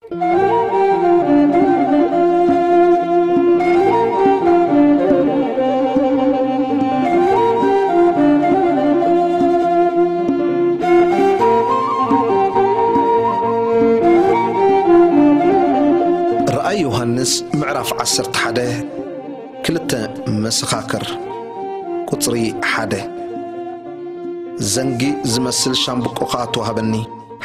ራእይ ዮሃንስ ምዕራፍ ዓሰርተ ሓደ። ክልተ መሰኻኽር። ቁጽሪ ሓደ። ዘንጊ ዝመስል ሻምብቆ ኸኣ ተዋህበኒ።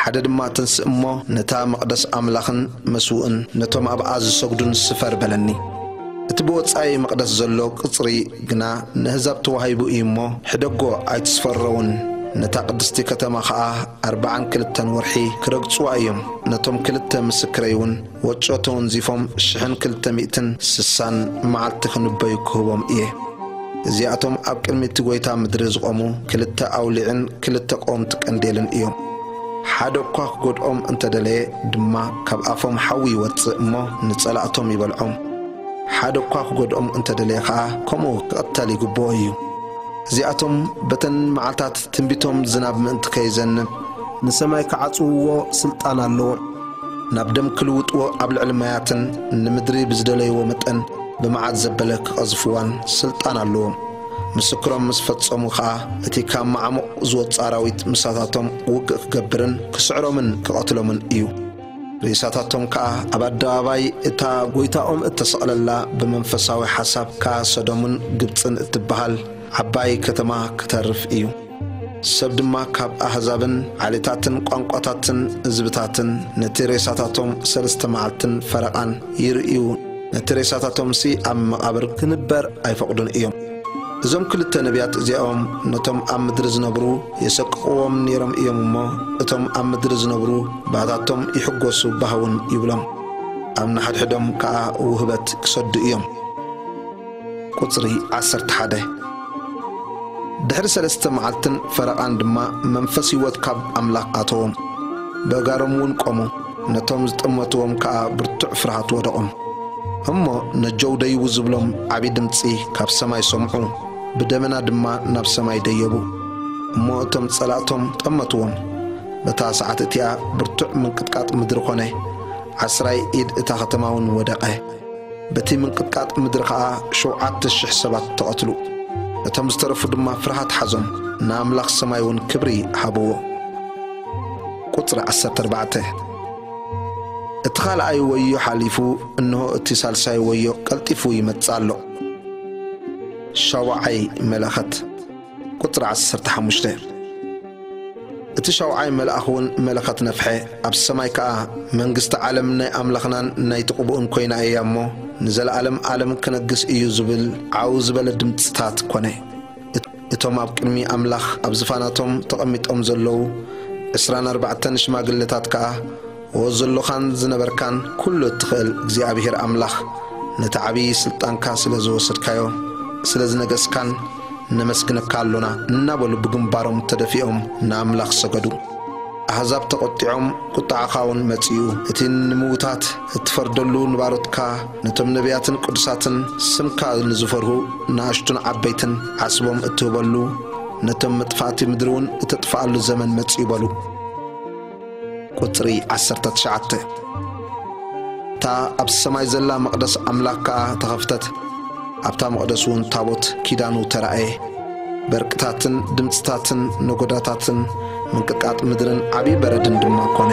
ሓደ ድማ ትንስእ እሞ ነታ መቕደስ ኣምላኽን መስውእን ነቶም ኣብኣ ዝሰግዱን ስፈር በለኒ። እቲ ብወጻኢ መቕደስ ዘሎ ቅጽሪ ግና ንኣህዛብ ተዋሂቡ እዩ እሞ፣ ሕደጎ ኣይትስፈሮውን። ነታ ቅድስቲ ከተማ ኸኣ ኣርብዓን ክልተን ወርሒ ክረግጽዋ እዮም። ነቶም ክልተ ምስክረይ እውን ወጮ ተወንዚፎም ሽሕን ክልተ ሚእትን ስሳን መዓልቲ ክንበዩ ክህቦም እየ። እዚኣቶም ኣብ ቅድሚ እቲ ጐይታ ምድሪ ዝቖሙ ክልተ ኣውሊዕን ክልተ ቀወምቲ ቀንዴልን እዮም። ሓደ እኳ ክጐድኦም እንተ ደለየ ድማ፣ ካብ ኣፎም ሓዊ ይወጽእ እሞ ንጸላእቶም ይበልዖም። ሓደ እኳ ክጐድኦም እንተ ደለየ ኸኣ፣ ከምኡ ክቕተል ይግብኦ እዩ። እዚኣቶም በተን መዓልታት ትንቢቶም ዝናብ ምእንቲ ከይዘንብ፣ ንሰማይ ክዓጽውዎ ስልጣን ኣለዎም። ናብ ደም ክልውጥዎ ኣብ ልዕሊ ማያትን ንምድሪ ብዝደለይዎ መጠን ብመዓት ዘበለ ክቐዝፍዋን ስልጣን ኣለዎም። ምስክሮም ምስ ፈጸሙ ኸኣ፣ እቲ ካብ መዓሙቕ ዝወጽእ ኣራዊት ምሳታቶም ውግእ ክገብርን ክስዕሮምን ክቐትሎምን እዩ። ሬሳታቶም ከኣ ኣብ ኣደባባይ እታ ጐይታኦም እተሰቕለላ ብመንፈሳዊ ሓሳብ ከኣ ሰዶምን ግብጽን እትበሃል ዓባይ ከተማ ክተርፍ እዩ። ሰብ ድማ ካብ ኣህዛብን ዓሌታትን ቋንቋታትን ህዝብታትን ነቲ ሬሳታቶም ሰለስተ መዓልትን ፈረቓን ይርእዩ። ነቲ ሬሳታቶምሲ ኣብ መቓብር ክንበር ኣይፈቕዱን እዮም። እዞም ክልተ ነቢያት እዚኦም ነቶም ኣብ ምድሪ ዝነብሩ የሰቅቕዎም ነይሮም እዮም እሞ፣ እቶም ኣብ ምድሪ ዝነብሩ ባታቶም ይሕጎሱ ባህውን ይብሎም። ኣብ ንሓድሕዶም ከኣ ውህበት ክሰዱ እዮም። ቁጽሪ ዓሰርተ ሓደ። ድሕሪ ሰለስተ መዓልትን ፈረቓን ድማ መንፈስ ህይወት ካብ ኣምላኽ ኣተዎም። በጋሮም እውን ቆሙ። ነቶም ዝጠመትዎም ከኣ ብርቱዕ ፍርሃት ወደቖም። እሞ ነጀው ደይቡ ዝብሎም ዓቢ ድምጺ ካብ ሰማይ ሰምዑ። ብደመና ድማ ናብ ሰማይ ደየቡ። እሞ እቶም ጸላእቶም ጠመትዎም። በታ ሰዓት እቲኣ ብርቱዕ ምንቅጥቃጥ ምድሪ ኾነ። ዓስራይ ኢድ እታ ኸተማ እውን ወደቐ። በቲ ምንቅጥቃጥ ምድሪ ኸኣ ሸውዓተ ሽሕ ሰባት ተቐትሉ። ነቶም ዝተረፉ ድማ ፍርሃት ሓዞም፣ ንኣምላኽ ሰማይ እውን ክብሪ ሃብዎ። ቁጽሪ ዓሰርተ ኣርባዕተ። እቲ ኻልኣይ ወዮ ሓሊፉ፣ እንሆ እቲ ሳልሳይ ወዮ ቀልጢፉ ይመጽእ ኣሎ። ሻውዓይ መለኸት። ቁጽሪ ዓሰርተ ሓሙሽተ። እቲ ሻውዓይ መልኣኽ እውን መለኸት ነፍሐ፣ ኣብ ሰማይ ከኣ፣ መንግስቲ ዓለም ናይ ኣምላኽናን ናይቲ ቅቡእን ኮይና እያ እሞ፣ ንዘለኣለም ዓለም ክነግስ እዩ ዝብል ዓው ዝበለ ድምጽታት ኮነ። እት-፣ እቶም ኣብ ቅድሚ ኣምላኽ ኣብ ዝፋናቶም ተቐሚጦም ዘለዉ ዕስራን ኣርባዕተን ሽማግለታት ከኣ፣ ኦ ዘሎኻን ዝነበርካን ኩሉ እትኽእል እግዚኣብሄር ኣምላኽ፣ ነቲ ዓብዪ ስልጣንካ ስለ ዝወሰድካዮ፣ ስለ ዝነገስካን፣ ነመስግነካ ኣሎና እናበሉ ብግንባሮም ተደፊኦም ንኣምላኽ ሰገዱ። ኣህዛብ ተቖጢዖም፣ ቁጥዓኻ እውን መጺኡ፣ እቲ ንምውታት እትፈርደሉ ንባሮትካ፣ ነቶም ነቢያትን ቅዱሳትን፣ ስምካ ንዝፈርሁ ንኣሽቱን ዓበይትን ዓስቦም እትህበሉ፣ ነቶም መጥፋእቲ ምድሪ እውን እተጥፍኣሉ ዘመን መጺኡ በሉ። ቁጽሪ ዓሰርተ ትሽዓተ። እታ ኣብ ሰማይ ዘላ መቕደስ ኣምላኽ ከኣ ተኸፍተት። ኣብታ መቕደስ እውን ታቦት ኪዳኑ ተራእየ። በርቅታትን ድምጽታትን ነጎዳታትን ምንቅጥቃጥ ምድርን ዓብዪ በረድን ድማ ኮነ።